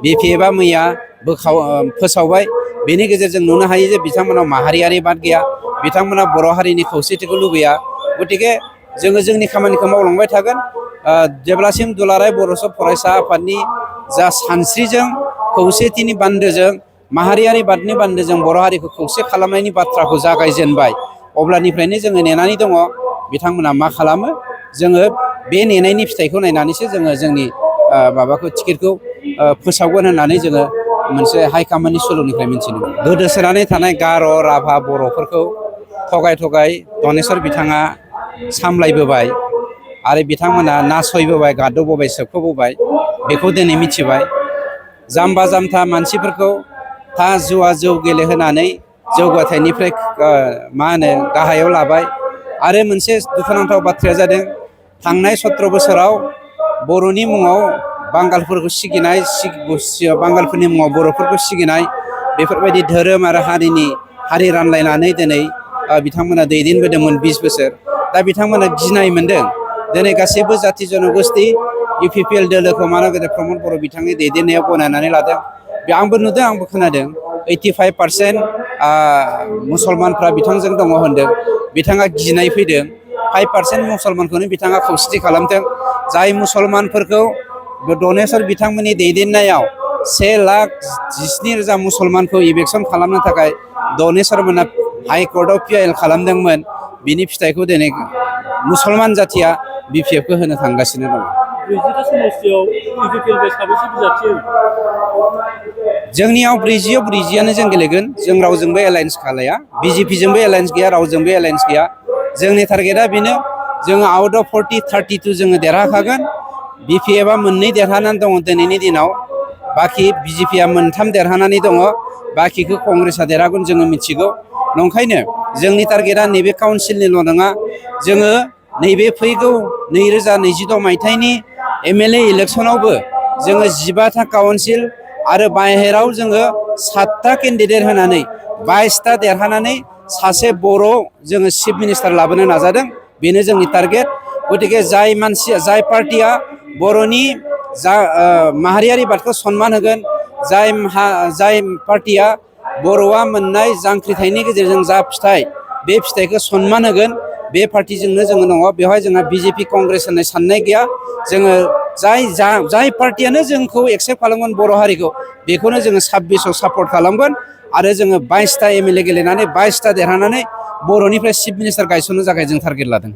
बिपिएफआ मैया फोसावबाय। बेनि गेजेरजों नुनो हायो जे बिथांमोनाव माहारियारि बाद गैया, बिथांमोना बर' हारिनि खौसेथिखौ लुबैया। गतिके जोङो जोंनि खामानिखौ मावलांबाय थागोन जेब्लासिम दुलाराय बर' फरायसा आफादनि जा सानस्रिजों खौसेथिनि बान्दोजों माहारियारि बादनि बान्दोजों बर' हारिखौ खौसे खालामनायनि बाथ्राखौ जागायजेनबाय अब्लानिफ्रायनो जोङो नेनानै दङ बिथांमोना मा खालामो। जोङो बे नेनायनि फिथाइखौ नायनानैसो जोङो जोंनि माबाखौ टिकेटखौ फोसावगोन होननानै जोङो मोनसे हाइकामान्डनि सुलुंनिफ्राय मिथिनो मोनो। गोदोसोनानै थानाय गार', राभा बर'फोरखौ थगाय थगाय धनेस्वर बिथाङा सामलायबोबाय आरो बिथांमोना नासयबोबाय, गादबबोबाय, सोबख'बोबाय। बेखौ दिनै मिथिबाय। जाम्बा जाम्था मानसिफोरखौ जुवा जौ गेलेहोनानै जौगाथायनिफ्राय गाहायाव लाबाय। आरो मोनसे दुखुनांथाव बाथ्राया जादों थांनाय 17 बोसोराव बर'नि मुङाव बांगालफोरखौ सिगिनाय, बांगालफोरनि मुङाव बर'फोरखौ सिगिनाय, बेफोरबायदि धोरोम आरो हारि रानलायनानै दिनै बिथांमोना दैदेनबोदोंमोन 20 बोसोर। दा बिथांमोना गिनाय मोनदों। दिनै गासैबो जाथि जनगोष्ठि UPPL दोलोखौ मानगेन्द्र प्रमद बर' बिथांनि दैदेननायाव गनायनानै लादों। आंबो नुदों, आंबो खोनादों 85% मुसलमानफ्रा बिथांजों दङ होनदों। बिथाङा गिनाय फैदों। 5% मुसलमानखौनो बिथाङा खौसेथि खालामदों। जाय मुसलमानफोरखौ धनेस्वर बिथांमोननि दैदेननायाव 1,17,000 मुसलमानखौ इलेक्सन खालामनो थाखाय धनेस्वर मोना हाइकर्टआव PIL खालामदोंमोन। बिनि फिथाइखौ दिनै मुसलमान जाथिया BPFखौ होनो थांगासिनो दङ। 30टा समस्तियाव UPPL साबेसे बिजाथि? जोंनियाव 40-40 जों गेलेगोन। जों रावजोंबो एलायन्स खालाया। BJP जोंबो एलायन्स गैया, रावजोंबो एलायन्स गैया। जोंनि टारगेटआ बेनो, जोङो आउट अफ 40, 32 जोङो देरहाखागोन। BPFआ 2 देरहानानै दङ दिनैनि दिनाव। बाखि BJPआ 3 देरहानानै दङ। बाखिखौ कंग्रेसआ देरहागोन जोङो मिथिगौ। नंखायनो जोंनि टारगेटआ नैबे काउन्सिलनिल' नङा, जोङो नैबे फैगौ 2022 मायथाइनि MLA इलेक्सनावबो जोङो 15टा काउन्सिल आरो बाहेराव जोङो 7टा केन्डिडेट होनानै 22टा देरहानानै सासे बर' जोङो चिफ मिनिस्टार लाबोनो नाजादों। बेनो जोंनि टारगेट। गतिके जाय पार्टिया बर'नि माहारियारि बादखौ सनमान होगोन, जाय पार्टिया बर'आ मोननाय जांख्रिथायनि गेजेरजों जा फिथाइ, बे फिथाइखौ सनमान होगोन, बे पार्टिजोंनो जोङो दङ। बेवहाय जोंहा BJP कंग्रेस होननाय साननाय गैया। जोङो जाय पार्टियानो जोंखौ एक्सेप्ट खालामगोन बर' हारिखौ, बेखौनो जोङो 26आव सापर्ट खालामगोन। आरो जोङो 22टा MLA गेलेनानै 22टा देरहानानै बर'निफ्राय चिफ मिनिस्टार गायसननो थाखाय जों टारगेट लादों।